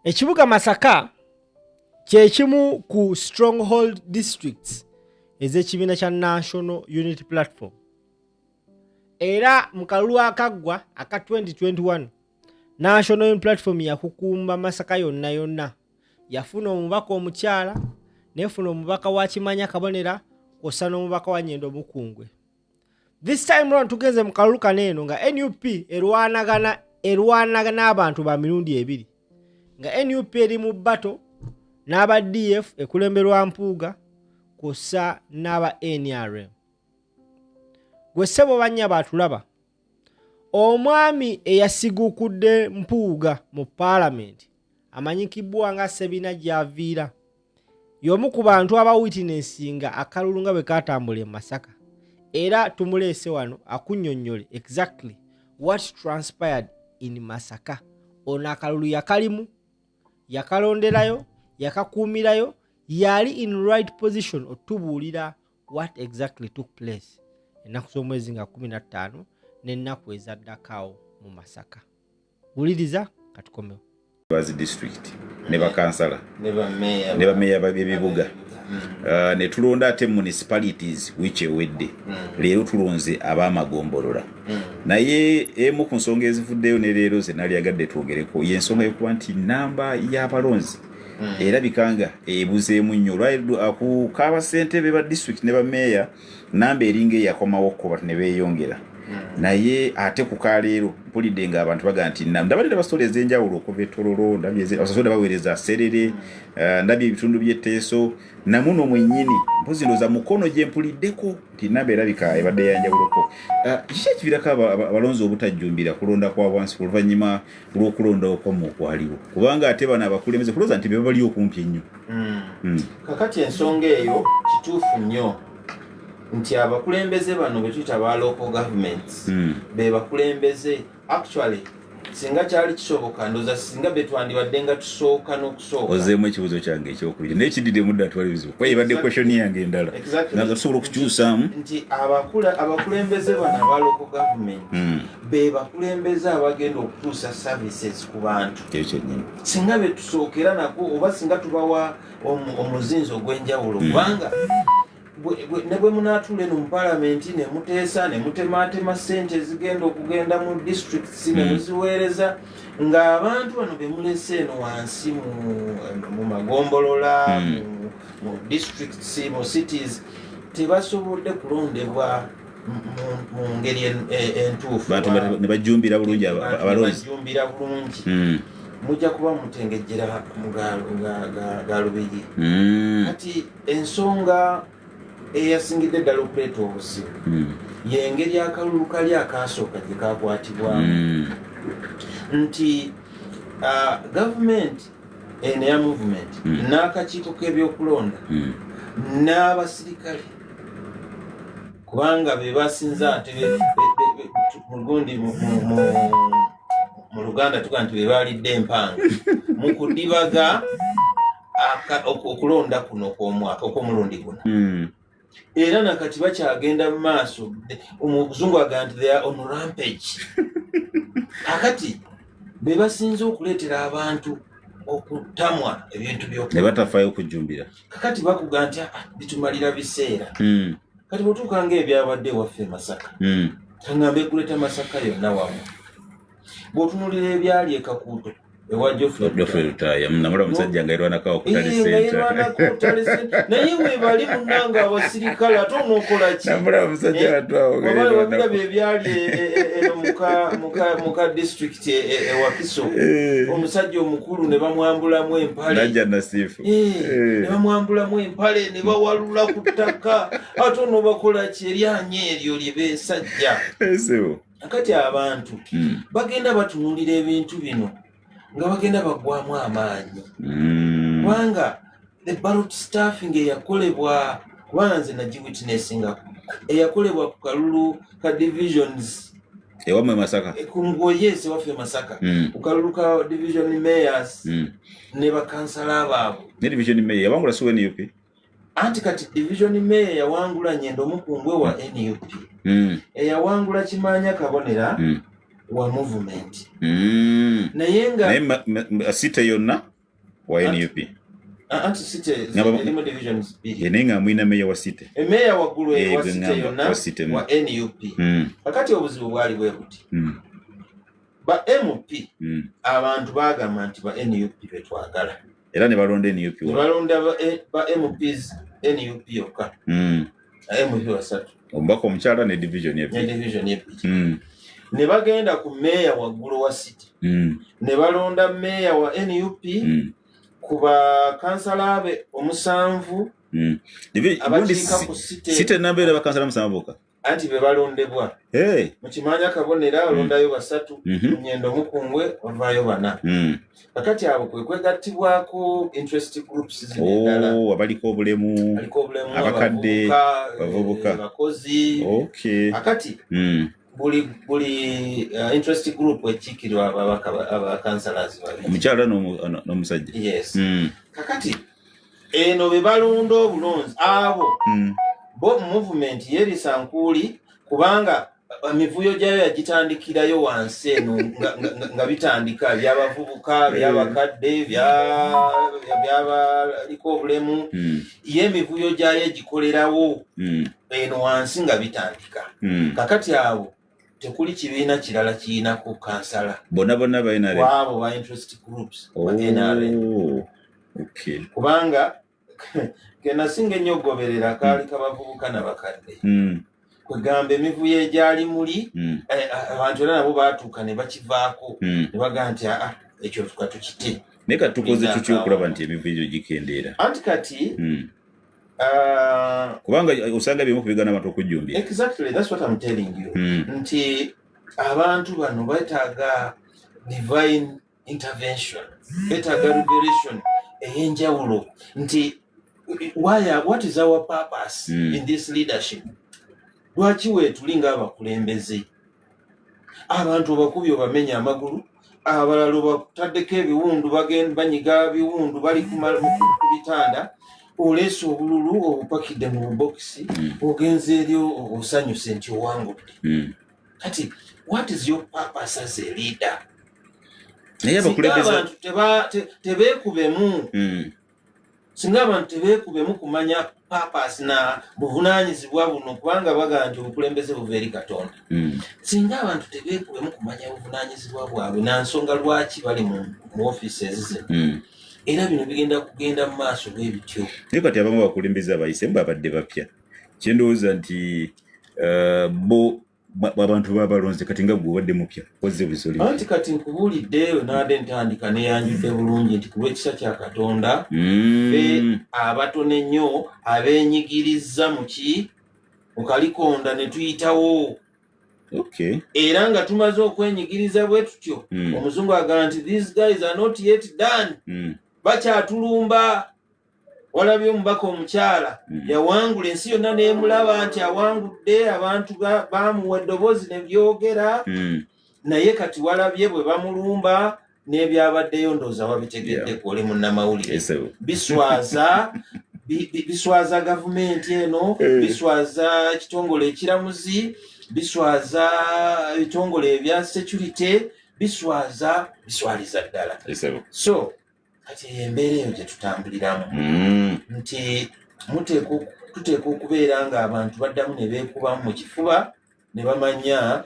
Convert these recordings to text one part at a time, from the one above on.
Ekibuga Masaka kyekimu ku stronghold districts ez'ekibiina kya National Unity Platform, era mu kalulu akaggwa aka 2021 National Unity Platform yakukumba Masaka yonna yonna. Yafuna omubaka omukyala, nefuna omubaka wa Kimanya Kabonera, kwossa n'omubaka wa Nyendo Mukungwe. This time round tugenze mu kalulu kano eno nga NUP erwanagana n'abantu ba mirundi ebiri, nga NUP eri mu battle n'aba DF ekulemberwa Mpuuga, kwossa n'aba NRM. Gwe ssebo, bannya baatulaba, omwami eyasiguukudde Mpuuga mu paalamenti amanyikibwa nga Sebina Gyaviira y'omu ku bantu abawitinesinga akalulu nga bwe katambula e Masaka, era tumuleese wano akunnyonnyole exactly what transpired in Masaka. Ono akalulu yakalimu, yakalonderayo, yakakuumirayo, yali in right position otubuulira what exactly took place ennaku z'omwezi nga 15 n'ennaku ezaddakaawo mu Masaka. Wuliriza, katukomewo. Bazi district ne bakansala ne bameeya b'ebibuga, ne tulonda ate municipalities wiiki ewedde. Leero tulonze ab'amagombolola. Naye emu ku nsonga ezivuddeyo ne leero ze nalyagadde twogereko yensonga yokuba nti namba y'abalonzi erabika nga ebuzeemu nnyo. Ku kabasentebe ba district ne bameeya, namba eringa eyakomawokko, batu ne beeyongera. Naye ate ku kaleero mpulidde nga abantu bagaa nti ndabadde bastory ez'enjawulo okuva e Tororo, ndabye abasosoda baweereza Serere, ndabye ebitundu by'Etteeso, namuno mwennyini mpozi ndowooza Mukono gye mpuliddeko nti namba erabika ebadde yanjawuloko. Kiki ekiviirako abalonzi obutajjumbira kulonda kwa wansi oluvannyuma lw'okulonda okwamu okwaliwo, kubanga ate bano abakulembeze kulowooza nti be babali okumpi ennyo? Kakati ensonga eyo kituufu nnyo nti abakulembeze bano be tuyita ba local governments be bakulembeze. Actually, singa kyali kisoboka, ndowooza singa be twandibadde nga tusooka n'okusooka. Ozeemu ekibuuzo kyange ekyokubiri, naye kiddire mudda atwala ebizibu, kuba ebadde question yange endala nga tusobola okukyusaamu. Nti abakulembeze bano aba local government be bakulembeze abagenda okutuusa services ku bantu. Ekyo kyennyini. Singa be tusookera nako oba singa tubawa omuzinzi ogw'enjawulo, kubanga ne bwe munaatuula eno mu palamenti ne muteesa ne mutematema ssente ezigenda okugenda mu districts ne muziweereza, ng'abantu bano be mulese eno wansi mu magombolola, mu districts, mu cities, tebasobodde kulondebwa mu ngeri entuufu. Bantu ne bajjumbira bulungi Abantu ne abalonzi. bajjumbira bulungi, mujja kuba mutengejjera mu ga lubigi. Kati ensonga eyasingidde ddala okuleeta obuzibu yengeri akalulu kali akasooka gye kakwatibwamu, nti gavumenti eno eya movement n'akakiiko k'ebyokulonda n'abasirikale, kubanga be basinza ate mu gundi mu Luganda tuga nti be baalidde empanga mu kudibaga okulonda kuno okw'omwaka okw'omulundi guno. Era nakati bakyagenda mu maaso. Omuzungu agamba nti they are on rampage. Kakati be basinze okuleetera abantu okutamwa ebintu ne byoku batafaayo okujjumbira. Kakati bakuga nti, "Ah, bitumalira biseera." Kati bwetuuka ngaebyabadde ewaffe e Masaka, kaŋŋambe kuleeta Masaka yonna wamu, bw'otunulira ebyali e Kakuuto ewa Geoffrey Geoffrey Lutaaya, namulaba omusajja nga yerwanako awo ku tally Eh, nga center. yerwanako tally center. Naye webali munnanga abasirikale, ate onookola ki? Namulaba omusajja watu awo nga Wabali yerwanako. wabiraba ebyali eno muka district e Wakiso, omusajja omukulu ne bamwambulamu empale. Najja Nasiifu. Ne bamwambulamu empale ne bawalula ku ttaka, ate onoobakola ki? Eryanyi eryo lye beesajja. Esebo. Kati abantu bagenda batunuulira ebintu bino nga bagenda baggwamu amaanyi, kubanga the ballot stuffing eyakolebwa, kubanga nze nagiwitnessinga, eyakolebwa ku kalulu ka divisions Ewammwe Masaka. Ku ngoyesi waffe Masaka, ku kalulu ka division mayors ne bakansala baabwe. Ne division mayor yawangula si NUP? Anti kati division mayor yawangula Nyendo Omukumbwe wa NUP, eyawangula Kimanya Kabonera wa movement, naye nga Naye city yonna. Wa NUP. Anti city erimu divisions bbiri. Naye nga mulina meeya wa city. Meeya waggulu wa city yonna wa NUP. Kakati obuzibu bwali bwe buti. Ba MP abantu bagamba nti ba NUP betwagala. Era ne balonda NUP. Ne balonda ba MPs NUP yokka. MP basatu. Omubaka omukyala ne division ebbiri. Ne division ebbiri. Ne bagenda ku meeya waggulu wa city. Ne balonda meeya wa NUP. Ku bakansala be 7 abakiika ku city. City namba era bakansala 7 bokka. Anti be balondebwa. Mu Kimanya Kabonera olondayo 3, mu Nyendo Mukungwe ovaayo 4. Kakati abo kwe kwegattibwako interest groups zino endala. Abaliko obulemu, abakadde, abavubuka, abakozi. Kakati buli interest group ekiikirwa ababaka aba councillors babiri. Omukyala n'omusajja. Yes. Kakati eno be balonda obulonzi abo bo movement yerisa nkuuli kubanga emivuyo gyayo yagitandikirayo wansi eno nga bitandika by'abavubuka, by'abakadde, by'abaliko obulemu. Ye emivuyo gyayo egikolerawo eno wansi nga bitandika. Kakati abo tekuli kibiina kirala kiyinako kansala. Bonna bonna ba NRM. Abo ba interest groups ba NRM. Kubanga kenasinga ennyo okugoberera kaali kabavubuka n'abakadde. Kwegamba emivuyo egyali muli abantu era nabo baatuuka ne bakivaako ne bagamba nti aa ekyo tuka tukite. Naye kati tukoze tutya okulaba nti emivuyo egyo gikendeera? Anti kati kubanga osanga ebimu ku bigaana abantu okujjumbira. Exactly, that's what I'm telling you. Nti abantu bano beetaaga divine intervention, beetaaga revelation ey'enjawulo nti what is our purpose in this leadership? Lwaki weetuli ng'abakulembeze? Abantu obakubi obamenya amagulu, abalala obataddeko ebiwundu, banyiga biwundu, bali ku bitanda, oleese obululu obupakidde mu bubokisi, ogenze eri osanyuse nti owangudde. Kati what is your purpose as a leader? Naye abakulembeze abantu tebeekubemu. Singa abantu tebeekubemu kumanya purpose na buvunaanyizibwa buno, kubanga bagamba nti obukulembeze buva eri Katonda. Singa abantu tebeekubemu kumanya buvunaanyizibwa bwabwe na nsonga lwaki bali mu offices zino, era bino bigenda kugenda mu maaso bwe bityo. Naye kati abamu abakulembeze abayise babadde bapya. Kye ndowooza nti bo abantu babalonze kati nga gwe obadde mupya wazze busoli. Anti kati nkubuulidde naadde ntandika neyanjudde bulungi nti ku lw'ekisa kya Katonda ffe abatono ennyo abeenyigiriza mu ki mu kalikonda ne tuyitawo. Era nga tumaze okwenyigiriza bwe tutyo, omuzungu agamba nti these guys are not yet done. Bakyatulumba. Walabye omubaka omukyala yawangula ensi yonna n'emulaba nti awangudde, abantu bamuwa eddoboozi ne byogera. Naye kati walabye bwe bamulumba n'ebyabaddeyo ndowooza wabitegeddeko oli munnamawulire. Biswaza biswaza gavumenti eno, biswaza ekitongole ekiramuzi, biswaza ebitongole ebya security, biswaza biswaliza ddala. So kati embeera eyo gye tutambuliramu nti tuteekwa okubeera ng'abantu baddamu ne beekubamu mu kifuba ne bamanya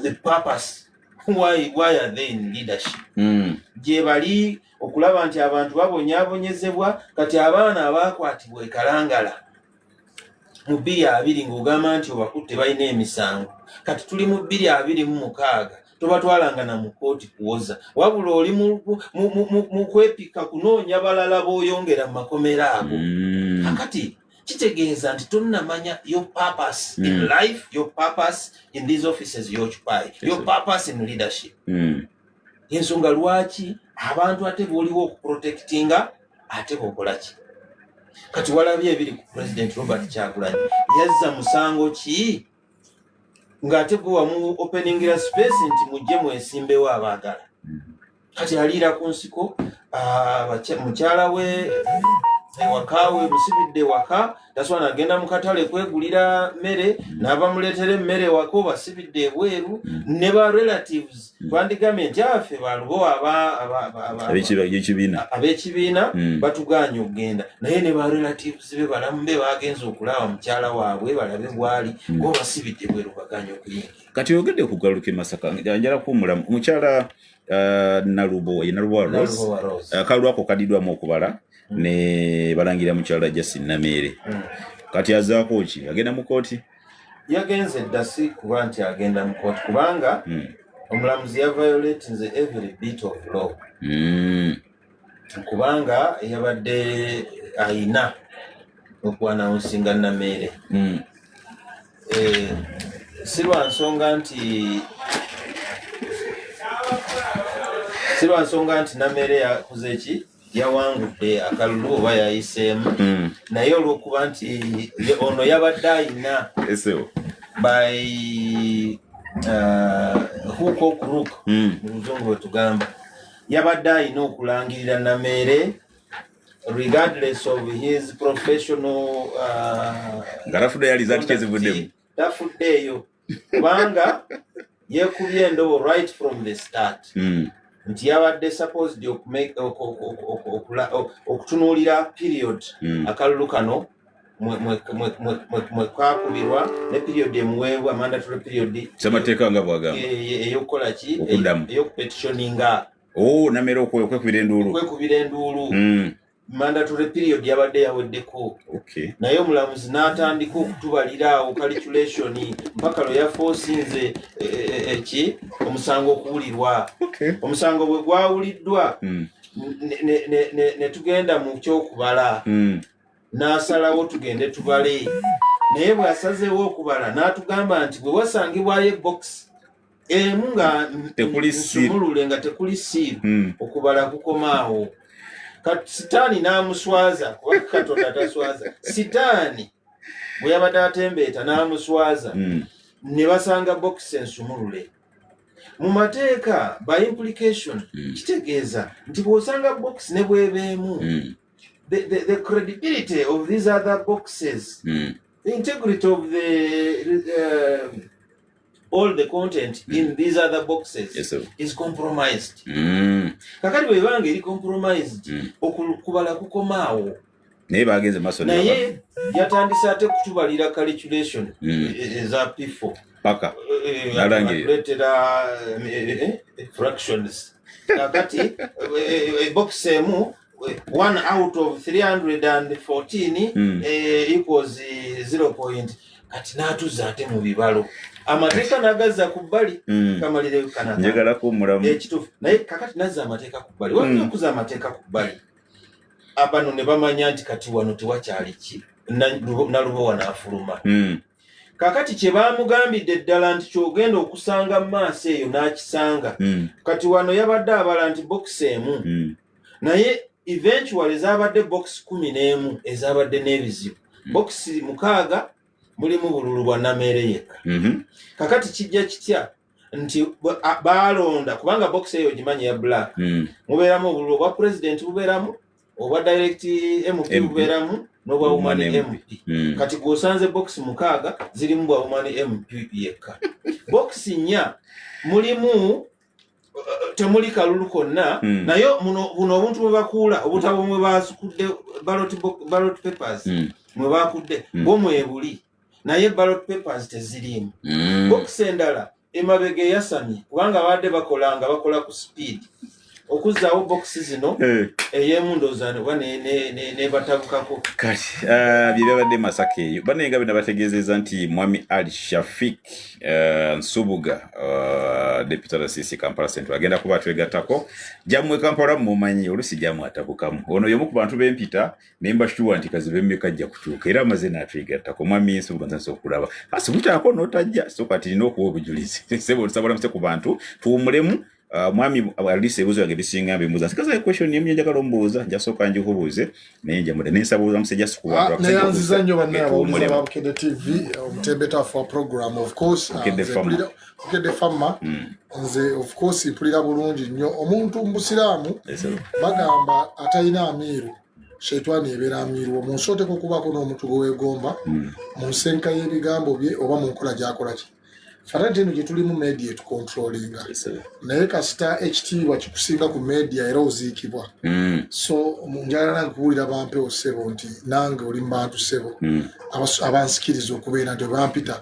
the purpose why are they in leadership. Gye bali okulaba nti abantu babonyaabonyezebwa. Kati abaana abaakwatibwa e Kalangala mu 2020 ng'ogamba nti obakutte balina emisango, kati tuli mu 2026 tobatwalanga na mu kkooti kuwoza, wabula oli mu kwepika kunoonya balala b'oyongera mu makomera ago. Kakati kitegeeza nti tonnamanya your purpose in life, your purpose in these offices you occupy, your purpose in leadership. Ensonga lwaki abantu ate b'oliwo okuprotectinga ate b'okola ki? Kati walabye ebiri ku President Robert Kyagulanyi, yazza musango ki ng'ate gwe wamu openingira space nti mujje mwesimbewo abaagala. Kati aliira ku nsiko, mukyala we Ewaka we musibidde ewaka, tasobola nagenda mu katale kwegulira mmere, n'abamuleetera emmere ewaka obasibidde ebweru. Ne ba relatives, twandigambye nti affe balubowa ab'ekibiina batuganye okugenda, naye ne ba relatives be, balamu be bagenze okulaba mukyala waabwe balabe bwali, ng'obasibidde bweru, baganye okuyingira. Kati oyogedde ku galuka e Masaka, njala kuwumulamu omukyala Nalubo, ye Nalubowa Rose. Akalulu ako kadiddwamu okubala ne balangira mukyala Justin Nameere. Kati azaako ki? Agenda mu kooti? Yagenze dda, si kuba nti agenda mu kooti, kubanga omulamuzi yaviolatinze every bit of law, kubanga yabadde ayina okuannouncinga Nameere. Si lwa nsonga nti Nameere yakoze ki, yawangudde akalulu oba yayiseemu, naye olwokuba nti ono yabadde ayina by hook or crook, mu luzungu bwe tugamba, yabadde ayina okulangirira Nameere regardless of his professional nga tafudde yaliza ati kyezivuddemu. Tafuddeeyo, kubanga yeekubye endobo right from the start, nti yabadde supposed okutunuulira period akalulu kano mwe kakubirwa ne period emuweebwa, mandatory period. Samateeka nga bwagamba. Eyokukola ki? Okuddamu. Eyokupetitioninga. Oh, Nameere okwekubira enduulu. Okwekubira enduulu. Mandatory period yabadde yaweddeko, naye omulamuzi n'atandika okutubalira awo calculation mpaka lwe yaforcinze eki omusango okuwulirwa. Omusango bwe gwawuliddwa, ne tugenda mu kyokubala, n'asalawo tugende tubale, naye bw'asazeewo okubala n'atugamba nti bwe wasangibwayo ebokisi emu nga Tekuli seal. nsumulule nga tekuli seal, okubala kukomaawo. Kati Sitaani n'amuswaza, kuba Katonda taswaza. Sitaani bwe yabadde atembeeta n'amuswaza, ne basanga bokisi ensumulule. Mu mateeka, by implication, kitegeeza nti bw'osanga bokisi ne bwebeemu, the credibility of these other boxes, the integrity of the all the content in these other boxes Yes, sir. is compromised. Kakati bwebanga eri compromised, okubala kukomaawo. Naye bagenze maaso. Naye yatandise ate kutubalira calculation eza P4. Paka Nalangirira. Atuleetera fractions. Kakati box emu, 1 out of 314 equals 0 point. Kati n'atuzza ate mu bibalo, amateeka n'agazza ku bbali. Kamalire kana. Njagala kuwummulamu. Ekituufu, naye kakati nazza amateeka ku bbali, waliwo okuza amateeka ku bbali, abano ne bamanya nti kati wano tewakyali ki, Nalubowa n'afuluma. Kakati kye baamugambidde ddala nti kyogenda okusanga mu maaso eyo n'akisanga. Kati wano yabadde abala nti bokisi emu, naye eventually zabadde bokisi 11 ezabadde n'ebizibu. Bokisi 6 mulimu bululu bwa Nameere yekka. Kakati kijja kitya nti baalonda, kubanga bokisi eyo ogimanyi ya black, mubeeramu obululu obwa pulezidenti, bubeeramu obwa direct MP, MP. Bubeeramu n'obwa woman Woman MP. MP. Kati gweosanze bokisi 6 zirimu bwa woman MP yekka, bokisi 4 mulimu temuli kalulu konna. Naye buno obuntu bwe bakuula, obutabo mwe basukudde ballot papers, mwe bakudde, bwo mwebuli, naye ballot papers teziriimu. Bokisi endala emabega eyasamye, kubanga babadde bakola nga bakola ku speed okuzzaawo bokisi zino. Ey'emu ndowooza oba nebatabukako. Kati bye byabadde Masaka eyo, banaye nga bena bategeezezza nti Mwami Ali Shafik Nsubuga, Deputy RCC Kampala Central, agenda kuba atwegattako. Jammwe Kampala mumanyi olusi jamu atabukamu. Ono y'omu ku bantu b'empita ne mbashuwa nti kazibe mmeka ajja kutuuka, era amaze n'atwegattako. Mwami Nsubuga, nsanyuse okulaba asibutaako n'otajja, so kati nina okuwa obujulizi. Sebo, tusaba muse ku bantu tuwummulemu. Mwami alisa ebibuuzo byange bisinga mbimubuuza, sikaza question emu njagala omubuuza, njasooka njikubuuze naye njamuda nensabuuza musajja Ah, neyanziza nnyo banne abawuliza ba Bukedde TV, omutembetaafu wa program, of course. Bukedde Nze Fama. Bukedde Fama. Nze of course mpulira bulungi nnyo. Omuntu mu busiraamu bagamba atalina amiiru. Shaitwani ebeera amiirwo mu nsi, oteeka okubaako n'omuntu gwe weegomba mu nsenka y'ebigambo bye oba mu nkola gy'akola ki. Fraternity eno gye tulimu, media etucontrollinga, naye kasita ekitiibwa kikusinga ku media era oziikibwa. So njagala nange kuwulira bampewo ssebo nti nange oli mu bantu ssebo abansikiriza okubeera nti webampita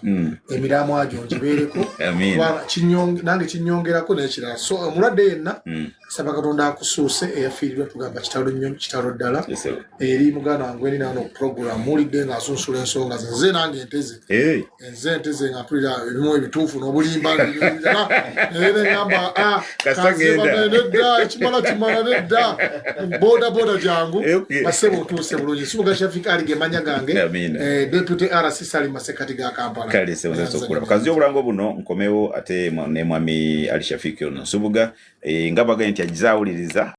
emiramwa gyo ngibeereko. Amiina. Kubanga nange kinyongerako n'ekirala. So omulwadde yenna, saba Katonda akusuuse. Eyafiirirwa tugamba kitalo nnyo, kitalo ddala. Yes, sir. Eri muganda wange weni nano program muwulidde nga asunsula ensonga ze, nze nange nteze. Hey. Nze nteze nga mpulira ebimu ebituufu n'obulimba, naye neŋamba, "Ah, Kasita kanze ngenda." Nedda, ekimala kimala, nedda, boda boda jangu. Basebo, otuuse bulungi. Nsubuga Shafik Ali gemanya gange. Amiina. Deputy RC Salim, masekati ga Kampala. Kale sebo, okulaba kanzi obulango buno nkomewo ate ne mwami Ali Shafiki ono Nsubuga, nga bagambye nti agizaawuliriza.